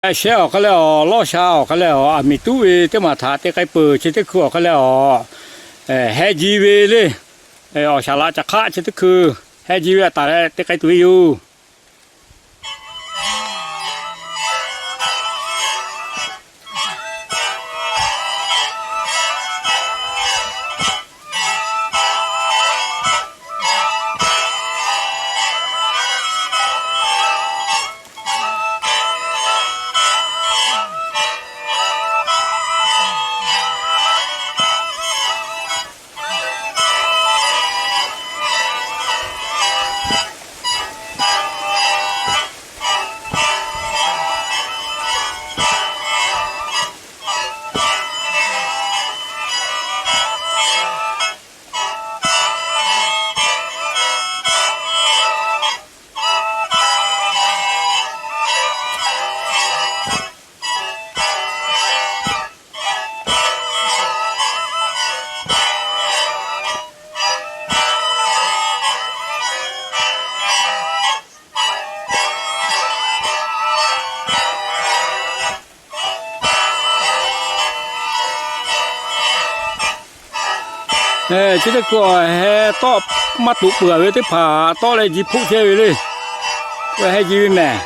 Shehˆ awˬ hk'aˇ leh awˬ lawˇ sha awˬ hk'aˇ leh awˬ aˬ miˍ tuˉ ve teˇ maˬ htaꞈ te k'ai peuˬ. Chi teˇ hkui awˬ hk'aˇ leh awˬ heh ji ve le. Awˬ shaˍ laꞈ caˬ hk'aˆ chi teˇ hkui heh ji ve a taˍ leh te k'ai tuˬ ve yoˬ. Chi teˇ hkui heh tawˆ maˇ tuꞈ peuˬ ve teˇ hpaˍ tawˆ leh ji hpoˆ chehˇ ve le. Heh ji ve mehˍ.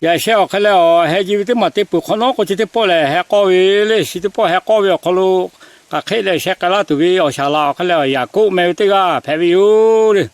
Yaꞈ sheh awˬ hk'e leh awˬ heh ji ve teˇ maˬ te peuˬ hk'awꞈ nawˉ k'o, chi teˇ pawˆ lehˬ heh k'awˇ ve le. Chi teˇ pawˆ heh k'awˇ ve awˬ hk'aw lo hk'aˬ hk'e leh sheh k'ai laˇ tuˬ ve awˬ shaˍ laꞈ awˬ hk'e leh awˬ yaꞈ k'oˆ meh ve teˇ g'aˇ hpehꞈ ve yoˬ le.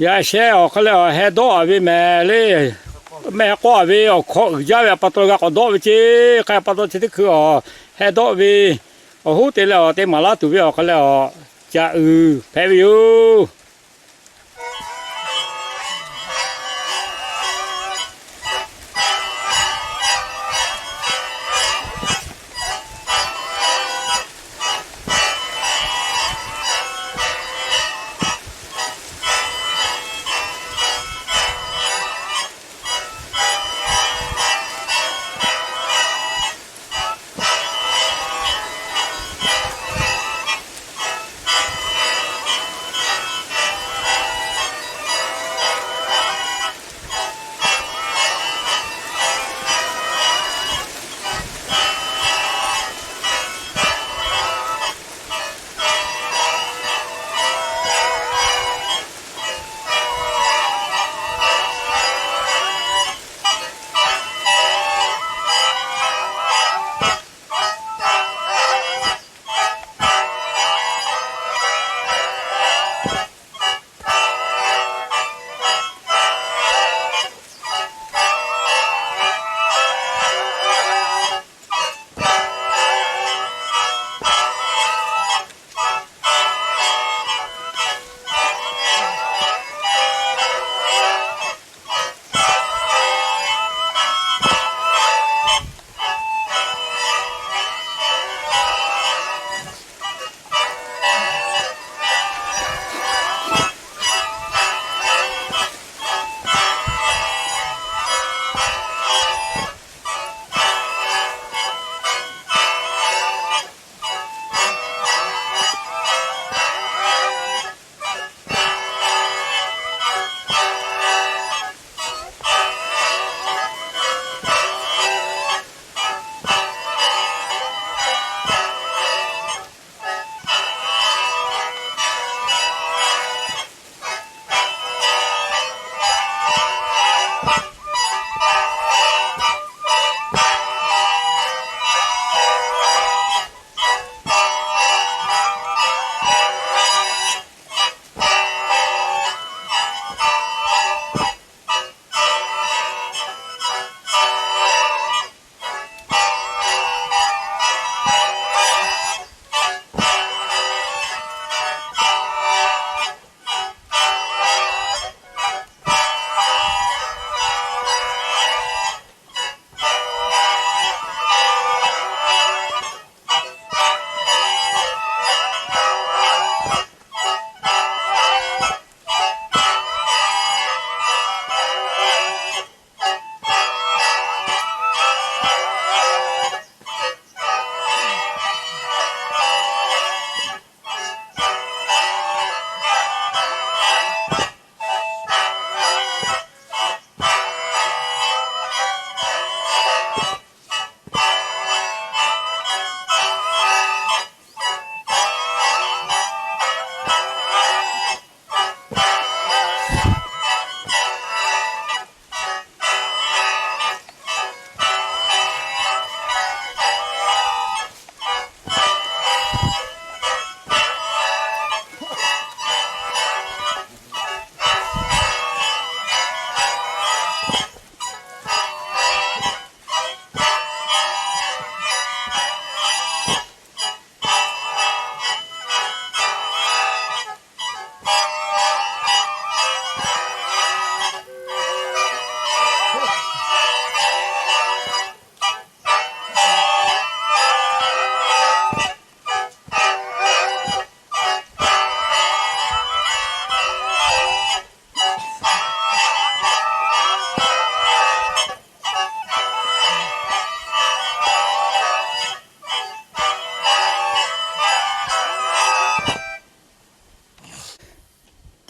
Yaꞈ sheh awˬ hk'aˇ leh awˬ heh dawˆ a ve mehˍ le. Mehˆ k'awˆ a ve awˬ hkawˇ uiˍ jaˇ ve a pa taw g'a k'awꞈ dawˆ ve ceˇ. Hk'e a pa taw chi teˇ hkui awˬ heh dawˆ ve awˬ hoˉ te leh awˬ te maˍ laˇ tuˬ ve awˬ hk'aˇ leh awˬ caꞈ uiˍ hpehꞈ ve yoˬ.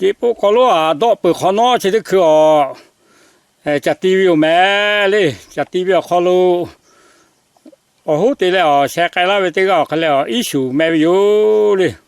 Ceꞈ poˆ hk'aw lo a dawˆ peuˬ hk'awꞈ nawˉ chi teˇ hkui awˬ, caˬ ti ve yoˬ mehˍ le. Caˬ ti ve awˬ hk'aw lo awˬ hoˉ te leh awˬ sheh k'ai laˇ ve teˇ g'aˇ awˬ hk'aˇ leh awˬ iˉ shuˍ meh ve yoˬ le.